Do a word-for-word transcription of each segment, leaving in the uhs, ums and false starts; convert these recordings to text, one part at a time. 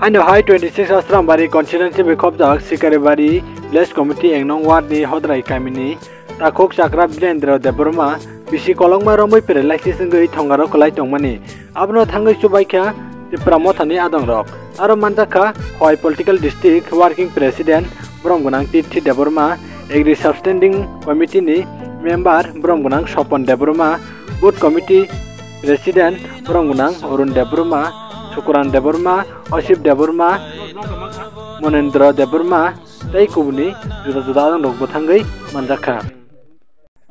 Haino hai twenty six Asrambari constituency bai khobjak Sikaribari Village Committee ek nong ward ni Hodrai kamini takhuk chakra Birendra Debbarma bisi kolokma romwi paralysis wngwi thongaro kwlai tongmani. Abono thangwi chubaikha Tipra Mothani adongrok. Aro manjakha Howai Political District Working President borom gwnang Tirthi Debbarma, Agri Substanding Committee ni member borom gwnang Sopon Debbarma, Booth Committee President borom gwnang Arun Debbarma, Sukuran Debbarma, Osip Debbarma, Monendra Debbarma tei kubuni juda juda adongrok bo thangwi manjakha.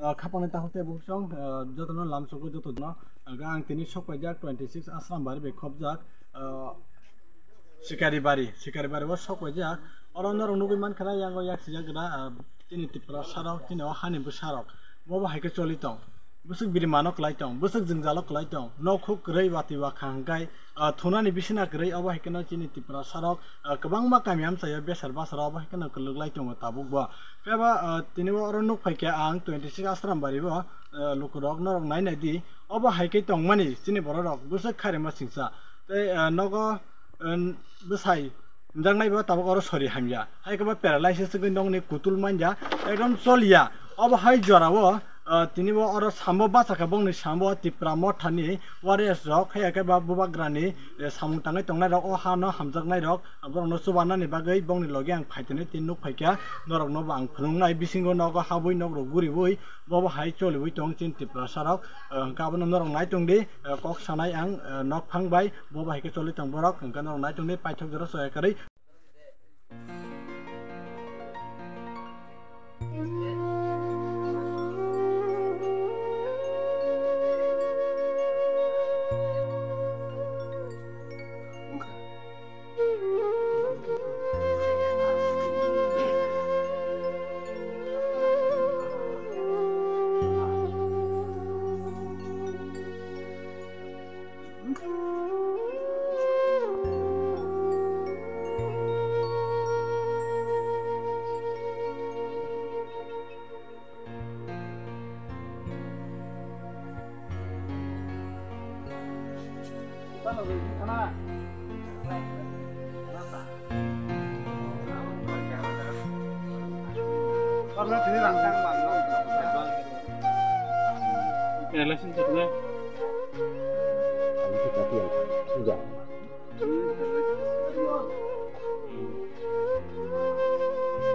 Ah, khapangni takhuk tei bukhuk song, ah, jotono lamsogo jotono. Ang tini sok paijak twenty six Asrambari bai khobjak, ah, Sikaribari, Sikaribari o sok paijak. Oro norok nugwi mankha na, yango yak sijak gra, ah, chini Tiprasarok, chini o hani bwsarok. Bo bo hai khe choli tong. Bwswk biri mano kwlai tong, bwswk jwngjalo kwlai tong. Nok huk kwrwi, watwi wakha hwnkhe, ah, thunani bisina kwrwi, obo hai kheno chini Tiprasarok, ah, kwbangma kami amchaio besar basaro obo hai kheno kwlwklai tongo tabukbo. Phiya ba, ah, tini bo oro nuk phai khe ang twenty six Asrambari bo, ah, lukurok norok nai nai di, obo hai khe tongmani chini bororok bwswk khairima singsa. Tei, ah, nogo, ah, bwsai Njaknai bo tabuk oro sori hamya. Hai khe bo paralysis wngwi nokni kutul manya, ekdom choliya. Obo hai jorao, ah, tini bo oro sambo bacha khe bongni sambo Tipra Mothani warriors rok, hai khe ba bubagrani, eh, samung tangwi tongnai rok o hano hamjaknai rok, borokno chubanani bagwi bongni logi ang phaitini tin nuk phaikha. Norokno bo ang phunuknai bisingo nogo habwi nok rok guriwi bo bo hai choliwi tong chini Tiprasa rok. Ah, hwnkhe abono norok nai tongdi, ah, kok sanai ang, ah, nok phang bai. Bo bai khe choli tong borok, hwnkhe norok nai tongdi, paithak jora soya kwrwi.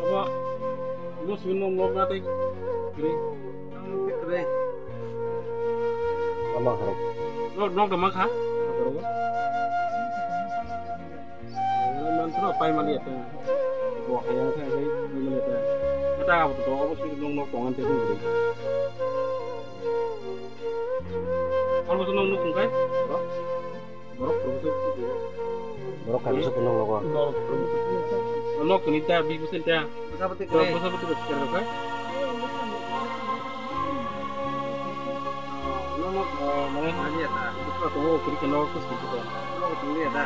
Abo, no simi no nok na tei. Kre. Kre. Ama harap. No, nok da makha. Mantro pai mali ata. Bo hayang sa hai mali ata. Ata abo to abo simi nok nok tongan te. Abo to nok nok kai. Borok kaisa phunuk nogo. Nok ni ta, bi busin ta. Bwsa bwtwi kwrwi. Bwsa bwtwi kwrwi kai. Nok nok, mane, ani ya ta. Bwsa to kwrwi ke nok kus kus ta. Nok tungli ya ta.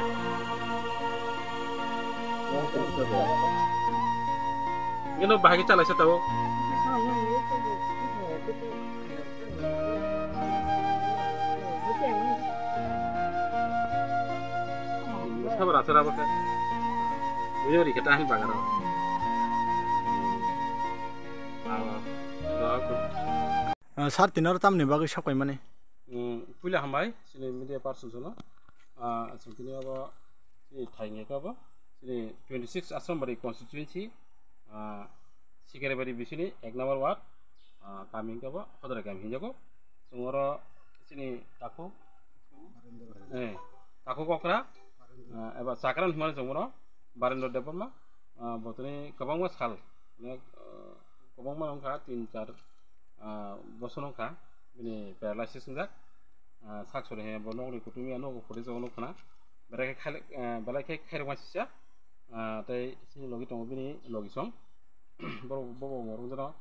Nok kus kus ta. Geno bahagi chalai sa tao. Sabar acha rabo khe. Bujo ri khe ta hin bagaro. Ah, doa ko. Ah, sir, tini oro tamni bagwi sok paimani? Hmm, puila hambai, chini media person sono. Ah, chini tini abo, chini thai nge kabo, chini twenty six Asrambari constituency, ah, Sikaribari bisini ek number ward, ah, kami hingke bo Hodrai kami hinjago. Chwng oro chini takhuk, eh, takhuk okra, ah, eba chakran hwnmani chwng bono Barendra Debbarma, ah, botoni kwbangma sal, onek, ah, kwbangma wngkha tin char, ah, bosor wngkha bini paralysis wngjak. Ah, sak sori he bo nokni kutung ya nogo photo jago nukha na. Belai khe khai, ah, belai khe khairokma sisa. Ah, tei chini logi tongo bini logi song. Borok bobo morok jano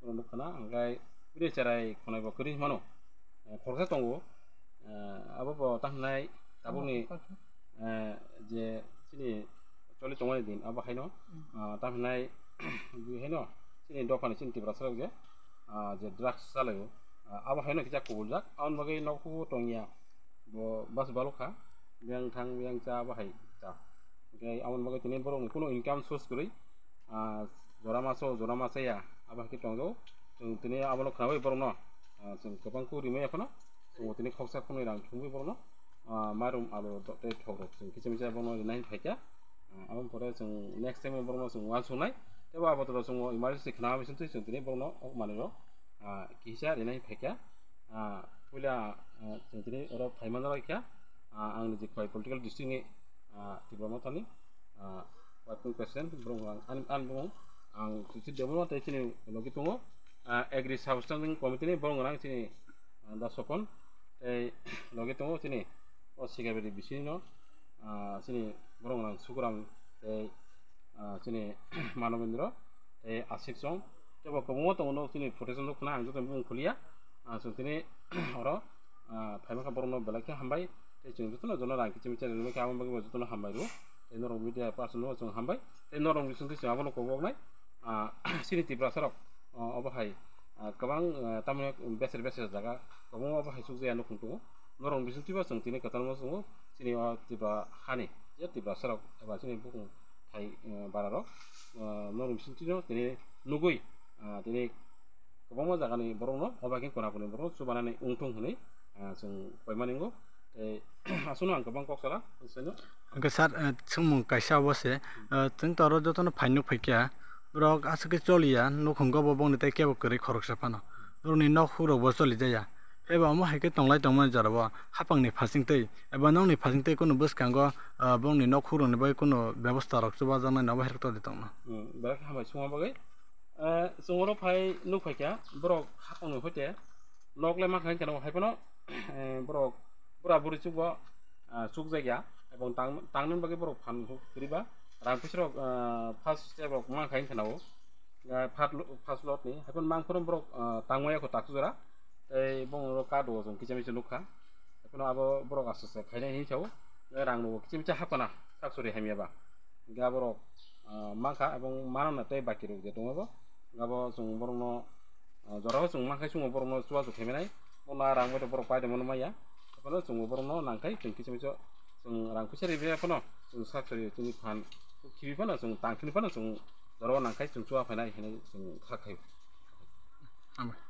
borok nukha na, hwnkhe bini cherai khonai bo kwrwi mano. Eh, khoroksa tongo. Eh, abo bo tamo hinai tabukni, eh, je chini choli tongmani din abo haino, ah, tamo hinai bini haino chini dophani chini Tiprasa rok je, ah, je drugs chalaio, ah, abo haino kisa kubuljak. Aboni bagwi nokhugo tongya. Bo bus balok kha, biyang thang biyang cha bo hai cha. Hingke aboni bagwi tini borokni kuno income source kwrwi, ah, jora maso, jora masa ya, abo hai khe tongjago. Chwng tini abono khnaui borokno, ah, chwng kwbang kuk rimaya phano, chwng tini khoksa khoknwi rang thumwi borokno, ah, mairum, alu, tei thok rok chwng kisa misa borokno rinai phaikha. Ah, aboni pore chwng next time borokno chwng uansuknai, tei bo abo toro chwng emergency khna bisingtwi chwng tini borokno o manwirok, ah, kisa rinai phaikha. Ah, puila, ah, chwng tini oro phaimano laikha, ah, ang niji khwlai political district ni, ah, Tipra Mothani, ah, working president, borok ang, ani, ani bumung ang Suchit Debbarma tei chini logi tongo, ah, agri substanding committee ni borok ang chini, ah, da Sopon tei logi tongo chini o Sikabedi bisino, ah, chini borok ang Sukuram tei ah, chini Manobendra tei Asik Song, tei bo kwbangma tongo, nok chini photo song nukna ang joto bumung khuliya. Ah, chwng tini oro, ah, phaima kha borokno belai khe hambai, tei chwng jotono jono rang kichim kichim rinwi khe aboni bagwi bo jotono hambai rw. Tei norok media person no chwng hambai, tei norok bisingtwi chwng abono koboknai, ah, chini Tiprasa rok, ah, obo hai, ah, kwbang, ah, tamni beser beser jaga kwbangma obo hai chukjaya nukhung tongo. Norok bisingtwi bo chwng tini kwchangma tongo, chini o Tipra hani je Tiprasa rok eba chini bukung hai, eh, bara rok, eh, norok bisingtwi no tini nugwi, ah, tini kwbangma jagani borokno obo hai khe kona koni borok chubanani wngthung hwnwi, ah, chwng koimani wngo. Tei aswkno ang kwbang kok sala, swngno. Hwnkhe sir, eh, swngmung kaisa obo se, eh, chwng to oro jotono phai nuk phaikha, borok aswk khe choliya, nukhungo bo bongni tei kebo kwrwi khoroksa phano, borokni nok hukrok bo choli jaya. Eba omo hai khe tonglai tongmani jorao hapangni phasingtwi eba nokni phasingtwi kunu bwskango, ah, bongni nok hukrokni bagwi kunu bebosta rok chubajaknai nobo hai rok tongdi tongno. Hmm, belai khe hambai songma bagwi. Eh, chwng oro phai nuk phaikha borok hapangni hoite nok le mankha hinkhe no hai phano, eh, borok bura buri chukbo, ah, chukjakya ebong tang, tangni bagwi borok phan kwrwiba rang puisa rok, ah, first step rok mankha hinkhe no, ah, first lo-, first lot ni hai phano mangphuru borok, ah, tangmaya kho tak jora. Tei bongni oro card o chwng kisa misa nukha. Ekheno abo borok aste aste khainai hinwi sao. Tei rang rok kisa misa hapkhana, sak sori hamya ba. Hingkhe aborok, ah, mankha ebong manana tei baki rok je tongo bo. Abo chwng borokno, ah, jorao chwng mankhai chwngno borokno chubachu khaimanai. Bono ah rang bai borok paidamano maya. Ekheno chwngbo borokno nangkhai chwng kisa misa chwng rang puisa ribai ekheno chwng sak sori chini phan khibi phano chwng tangkhini phano chwng jorao nangkhai chwng chuba phainai hinwi chwng kha khai. Hambai.